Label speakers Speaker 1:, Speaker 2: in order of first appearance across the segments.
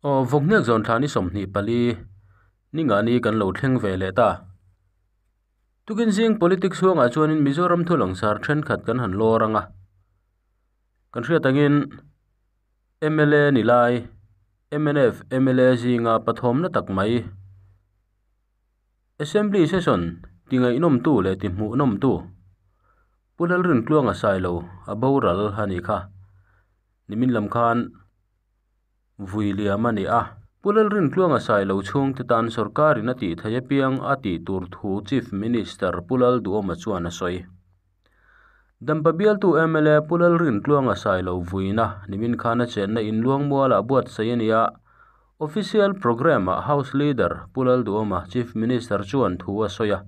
Speaker 1: Aw, vawkhniak zawn thla ni 24 ningah ni kan lo thleng ve leh ta. Tukin zing politics huangah chuanin Mizoram thu langsar thenkhat kan han lawr ang a. Kan hriat angin mla ni lai, mnf mla zinga pathawmna tak mai Assembly session ti ngaihnawmtu leh ti hmuhnawmtu Pu Lalrintluanga Sailo a boral a nih kha. Nimin lam khan vui liam a ni a. Pu Lalrintluanga Sailo chhungte tan sorkarin a tih theih apiang a tih tur thu Chief Minister Pu Lalduhawma chuan a sawi. Dampa bialtu mla Pu Lalrintluanga Sailo vuina nimin khan a chenna inluangmualah buatsaih a ni a. Official programme-ah House Leader Pu Lalduhawma Chief Minister chuan thu a sawi a.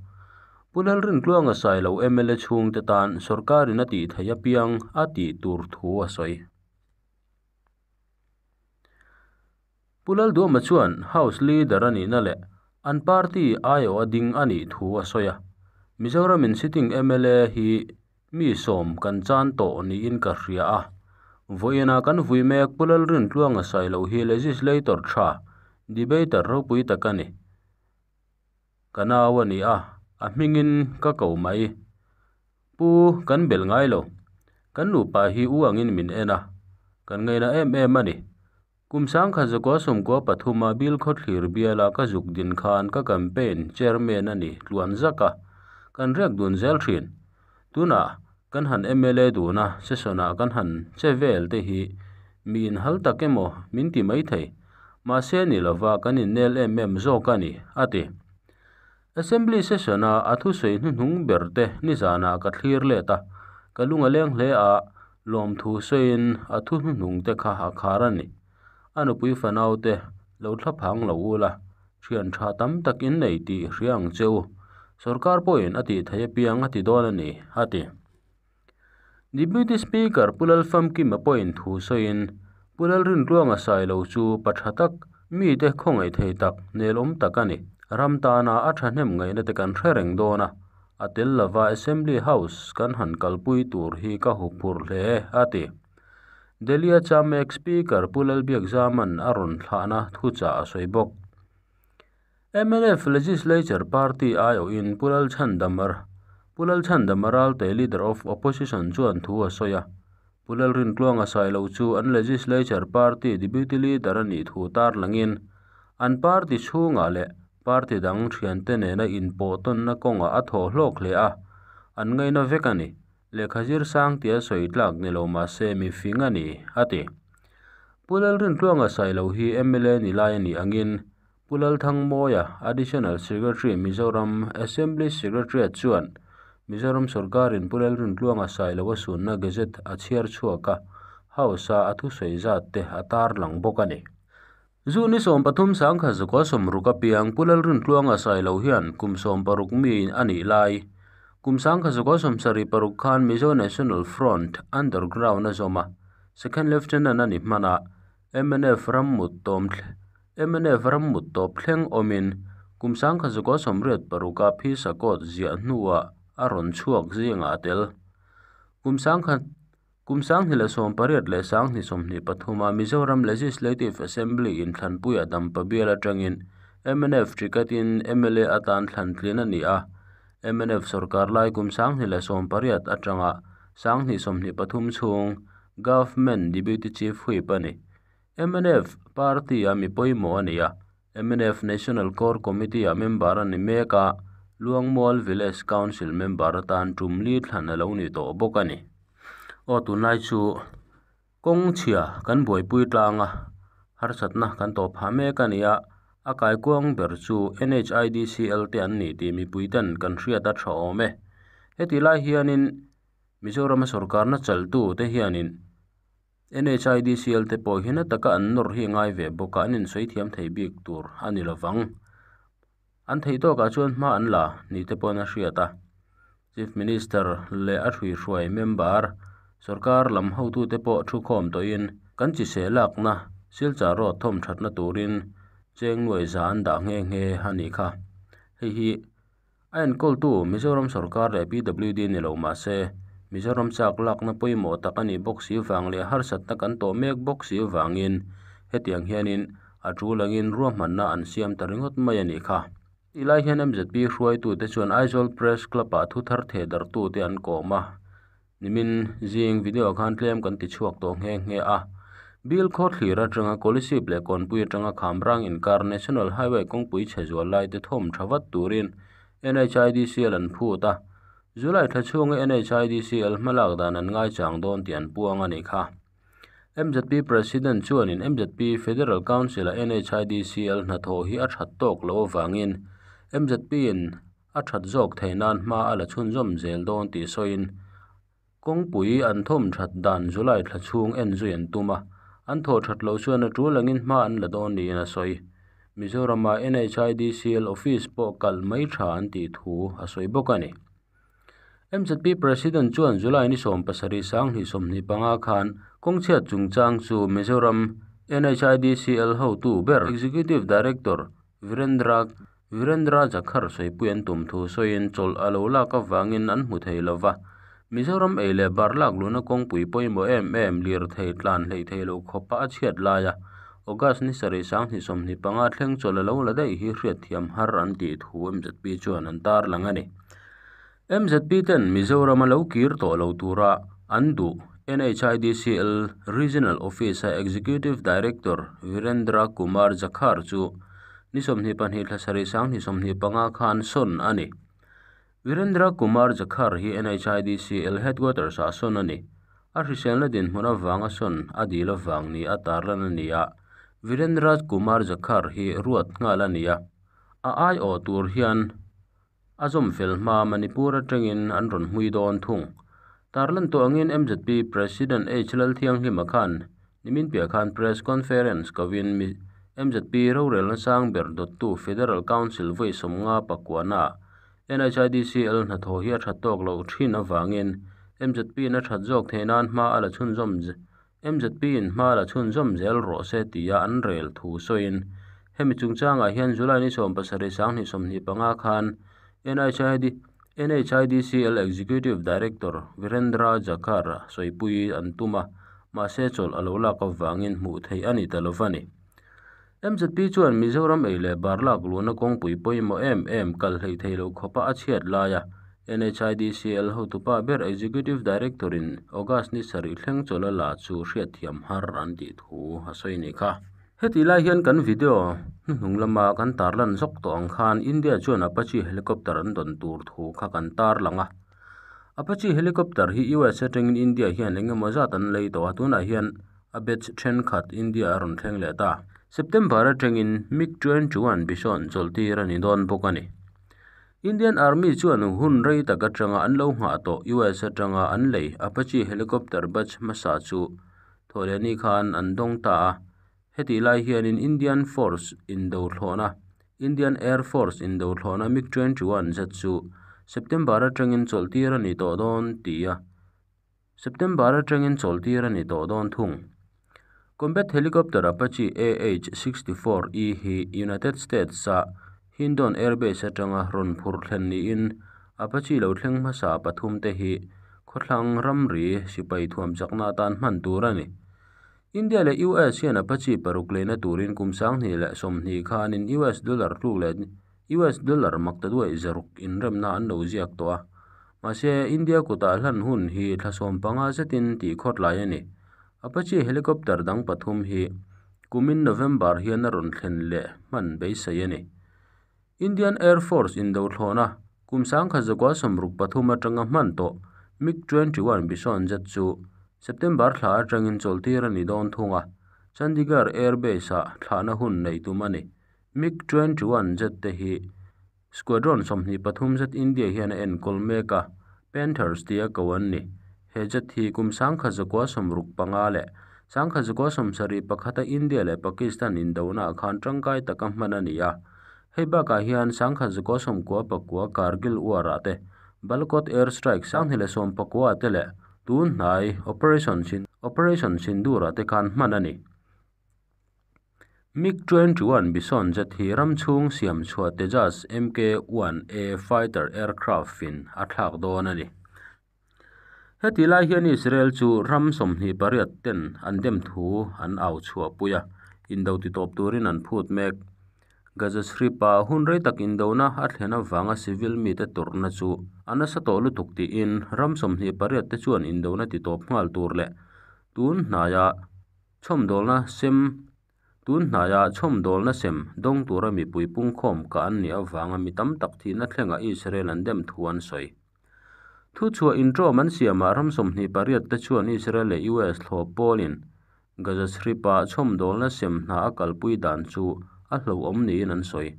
Speaker 1: Pu Lalrintluanga Sailo mla chhungte tan sorkarin a tih theih apiang a tih tur thu a sawi. Pu Lalduhawma chuan House Leader a nihna leh an party aiawh a ding a nih thu a sawi a. Mizoramin sitting mla hi mi sawm kan chan tawh niin ka hria a. Vawiina kan vui mek Pu Lalrintluanga Sailo hi legislator tha, debater ropui tak a ni. Ka nau a ni a, a hmingin ka ko mai. Pu kan bel ngai lo. Kan nupa hi u angin min en a, kan ngaina em em a ni. Kum sangkhat zakua sawmkua pathuma Bill Khawthlir biala ka zuk din khan ka campaign chairman a ni tluan zak a, kan riak dun zel thin. Tunah kan han mla dun a, session ah kan han che vel te hi mi inhal tak emaw min ti maithei. Mahse ni lova kan innel em em zawk a ni, a ti. Assembly session a a thusawi hnuhnung ber te nizanah ka thlir let a, ka lung a leng hle a, lawmthu sawiin a thu hnuhnung te kha a khar a ni. A nupui fanau te lo thla phang lo ul a, thian tha tam tak in nei tih hria ang che u. Sorkar pawhin a tih theih apiang a ti dawn a ni, a ti. Deputy Speaker Pu Lalfamkima pawhin thu sawiin Pu Lalrintluanga Sailo chu pa tha tak, mite khawngaih thei tak, nelawm tak a ni. Ram tana a thahnem ngaihna te kan hre reng dawn a, a tel lova Assembly House kan han kalpui tur hi ka huphurh hle, a ti. Delhi-a Chamek Speaker Pu Lalbiakzaman a rawn thlahna thuchah a sawi bawk. Mnf Legislature Party aiawhin Pu Lalchhandamar Pu Lalchhandama Ralte Leader of Opposition chuan thu a sawi a. Pu Lalrintluanga Sailo chu an Legislature Party Deputy Leader a nih thu tarlangin an party chhungah leh party dang thiante nena inpawh tawnna kawngah a thawh hlawk hle a, an ngaina vek a ni. Lehkha zir sang tia sawi tlak ni lo mahse mi fing a ni, a ti. Pu Lalrintluanga Sailo hi mla ni lai a nih angin Pu Lalthangmawia, Additional Secretary, Mizoram Assembly Secretariat chuan Mizoram sorkarin Pu Lalrintluanga Sailo a sunna Gazette a chhiar chhuak a, House-a a thusawi zat te a tarlang bawk a ni. Zu ni 13 sangkhat zakua sawmruk apiang Pu Lalrintluanga Sailo hian kum 16 mi a nih lai kum sangkhat zakua 76 khan Mizo National Front Underground a zawm a, Second Lieutenant a ni hman a, mnf ram mut tawm mnf ram mut tawp thleng awmin kum sangkhat zakua 86 a phisa court ziah hnuah a rawn chhuak zingah a tel. Kum sangkhat kum sanghnih leh 18 leh sanghnih 23 a Mizoram Legislative Assembly in thlanpuia dampa bial atangin mnf tikatin mla atan thlantlin a ni a. Mnf sorkar lai kum sanghnih leh 18 atanga sanghnih 23 chhung Government Deputy Chief Whip a ni. Mnf party a mi pawimawh a ni a, mnf National Core Committee ah member a ni mek a, Luangmual Village Council member atan tum li thlan a lo ni tawh bawk a ni. Aw tunlai chu kawng chhia kan buaipui tlang a, harsatna kan tawh phah mek a ni a, a kaikuang ber chu NHIDCL te an ni tih mipui ten kan hriat a tha awm e. Heti lai hianin Mizorama sorkarna chaltu te hianin NHIDCL te pawh hi na taka an nawr hi a ngai ve bawk a, an insawi thiam thei bik tur a ni lovang. An theih tawkah chuan hma an la ni te pawhin a hriat a. Chief Minister leh a hruihruai member sorkar lam hotute pawh thu khawm tawhin kan chi seh lakna Silchar Road thawm thatna turin cheng nuai za an dah nghe nghe a nih kha. Hei hi A enkawltu Mizoram sorkar leh PWD ni lo mah se, Mizoram chak lakna pawimawh tak a nih bawk si vang leh harsatna kan tawh mek bawk si vangin hetiang hianin A tul angin ruahmanna an siam ta ringawt mai a nih kha. Ti lai hian MZP hruaitute chuan Aizawl Press Club-ah thu thar theh darhtute an kawm a. Nimin zing video khan tlem kan ti chhuak tawh nghe nghe a. Bill Khawthlir atanga Kolasib leh Kawnpui atanga Khamrang inkar National Highway kawngpui chhe zual lai te thawm tha vat turin NHIDCL an phut a. July thla chhunga NHIDCL hmalak dan an ngaichang dawn tih an puang a nih kha. MZP President chuanin MZP Federal Council-a NHIDCL hnathawh hi a that tawk loh avangin MZP-in a that zawk theih nan hma a la chhunzawm zel dawn tih sawiin kawngpui an thawm that dan July thla chhung en zui an tum a, an thawh that loh chuan a tul angin hma an la dawn niin a sawi. Mizorama NHIDCL office pawh kalh mai tha an tih thu a sawi bawk a ni. MZP President chuan July ni 17 2025 khan kawngchhiat chungchang chu Mizoram NHIDCL hotu ber Executive Director Virendra Virendra Jakhar sawipui an tum thu sawiin chawlh a lo lak avangin an hmu thei lova. Mizoram ei leh bar lak luhna kawngpui pawimawh em em lirthei tlan hleih thei loh khawpa a chhiat laia August ni 7 2025 thleng chawlh a lo la daih hi hriatthiam har an tih thu MZP chuan an tarlang a ni. MZP ten Mizoram a lo kir tawh lo tura an duh NHIDCL Regional Office-a Executive Director Virendra Kumar Jakhar chu ni 22 thla 7 2025 khan sawn a ni. Virendra Kumar Jakhar hi NHIDCL Headquarters-ah sawn a ni. A hriselna dinhmun avanga sawn a dil avang ni a tarlan a ni a. Virendra Kumar Jakhar hi ruat nghal a ni a. A aiawh tur hian a zawm fel hma Manipur atangin an rawn hmui dawn thung. Tarlan tawh angin MZP President H Lalthianghlima khan nimin piah khan press conference kovin MZP rorelna sang ber dawttu Federal Council vawi 50 pakuana NHIDCL hnathawh hi a that tawk loh thin avangin MZP in a that zawk theih nan hma a la chhunzawm MZP in hma la chhunzawm zel rawh se tia an rel thu sawiin hemi chungchangah hian July ni 17 2025 khan NHIDCL Executive Director Virendra Jakhar sawipui an tum a, mahse chawlh a lo lak avangin hmuh theih a ni ta lova ni. MZP chuan Mizoram ei leh bar lak luhna kawngpui pawimawh em em kal hleih thei lo khawpa a chhiat laia NHIDCL hotupa ber Executive Director in August ni 7 thleng chawlh a la chu hriatthiam har an tih thu a sawi ni kha. Heti lai hian kan video hnuhnung lama kan tarlan zawk tawh ang khan India chuan Apache helicopter an dawn tur thu kha kan tarlang a. Apache helicopter hi US atangin India hian engemaw zat an lei tawh a, tunah hian a batch thenkhat India a rawn thleng leh ta. September atangin MiG-21 Bison chawlhtir a ni dawn bawk a ni. Indian Army chuan hun rei tak atanga an lo nghah tawh US atanga an lei Apache helicopter batch hmasa chu thawhlehni khan an dawng ta a. Heti lai hianin Indian Force indo thlawhna Indian Air Force indo thlawhna MiG-21 zet chu September atangin chawlhtir a ni tawh dawn ti a. September atangin chawlhtir a ni tawh dawn thung. Combat helicopter Apache AH-64E hi United States-a Hindon Air Base atanga rawn phur thlen niin Apache lo thleng hmasa pathum te hi khawthlang ramri sipai thuam chakna atan hman tur a ni. India leh US hian Apache paruk leina turin kum 2020 khanin US dollar tluk leh US dollar makta duai zaruk inremna an lo ziak tawh a. Mahse India kutah hlan hun hi thla 15 zetin tih khawt lai a ni. Apache helicopter dang pathum hi kumin November hian a rawn thlen leh hman beisei a ni. Indian Air Force indo thlawhna kum 1963 atanga hman tawh MiG-21 Bison jet chu September thla atangin chawlhtir a ni dawn thung a. Chandigarh Air Base-ah thlahna hun nei tum a ni. MiG-21 jet te hi Squadron 23 zet India hian a enkawl mek a, Panthers tia ko an ni. He jet hi kum 1965 leh 1971 a India leh Pakistan indona khan tangkai taka hman a ni a. Hei bakah hian 1999 Kargil War ah te, Balakot Air Strike 2019 te leh tun hnai Operation Sindoor ah te khan hman a ni. MiG-21 Bison jet hi ramchhung siam chhuah Tejas Mk-1A fighter aircraft fin a thlak dawn a ni. Heti lai hian Israel chu ram 28 ten an dem thu an au chhuah pui a. Indo titawp turin an phut mek. Gaza Strip-a hun rei tak indona a thlen avanga civil mite tawrhna chu a nasa tawh lutuk tiin ram 28 te chuan indona titawp nghal tur leh tun hnaia chhawmdawlna sem tun hnaia chhawmdawlna sem dawng tura mipui pungkhawm kah an nih avanga mi tam tak thihna thlengah Israel an dem thu an sawi. Thuchhuah intawm an siamah ram 28 te chuan Israel leh US thlawp pawlin Gaza Strip-a chhawmdawlna sem hna a kalpui dan chu a hlauhawm niin an sawi.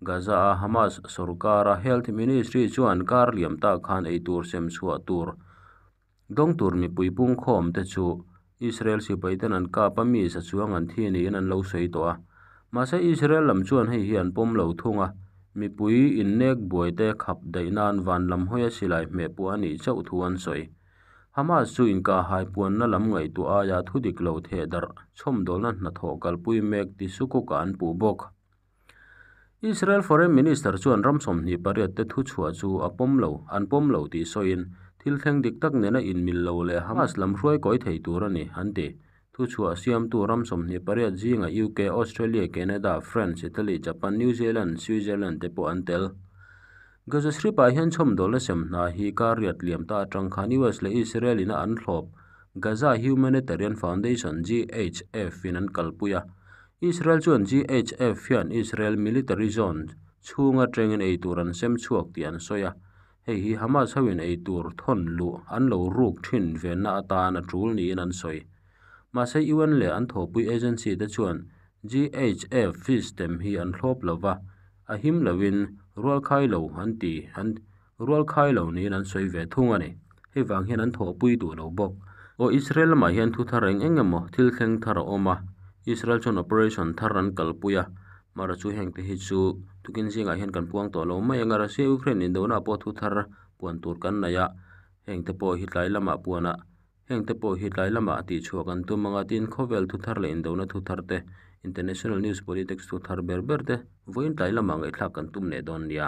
Speaker 1: Gaza-a Hamas sorkara Health Ministry chuan kar liam ta khan eitur sem chhuah tur dawng tur mipui pungkhawm te chu Israel sipaiten an kap a mi za chuang an thi niin an lo sawi tawh a. Mahse Israel lam chuan hei hi an pawm lo thung a, mipui innek buai te khap daih nan van lam hawia silai hmeh pawh a nih chauh thu an sawi. Hamas chu inkahhai puanna lam ngaihtuah aia thu dik lo theh darh chhawmdawlna hnathawh kalpui mek ti sukuk-ah an puh bawk. Israel Foreign Minister chuan ram 28 te thuchhuah chu a pawm lo, an pawm lo tih sawiin, thil thleng dik tak nena inmil lo leh Hamas lam hruai kawi thei tur a ni, an ti. Thuchhuah siamtu ram 28 zingah UK, Australia, Canada, France, Italy, Japan, New Zealand, Switzerland te pawh an tel. Gaza Strip-ah hian chhawmdawlna sem hna hi kar riat liam ta atang khan US leh Israel ina an thlawp Gaza Humanitarian Foundation, GHF, in an kalpui a. Israel chuan GHF hian Israel military zone chhunga tengin ei tur an sem chhuak tih an sawi a. Hei hi Hamas hoin ei tur thawn luh an lo ruk thin venna atan a tul niin an sawi. Mahse UN leh an thawhpui agency te chuan GHF system hi an thlawp lova, a him loin rualkhai lo an ti an rualkhai lo niin an sawi ve thung a ni. Hei vang hian an thawhpui duh lo bawk. Aw Israel lamah hian thu thar eng eng emaw thil thleng thar a awm a, Israel chuan operation thar an kalpui a, mara chu heng te hi chu tukin zingah hian kan puang tawh lo mai ang a, Russia Ukraine indona pawh thu thar puan tur kan nei a, heng te pawh hi tlai lamah puanah Heng te pawh hi tlai lamah a tihchhuah kan tum ang a, tin khawvel thu thar leh indona thu thar te, international news politics thu thar ber ber te vawiin tlai lamah ngaihthlak kan tum leh dawn nia.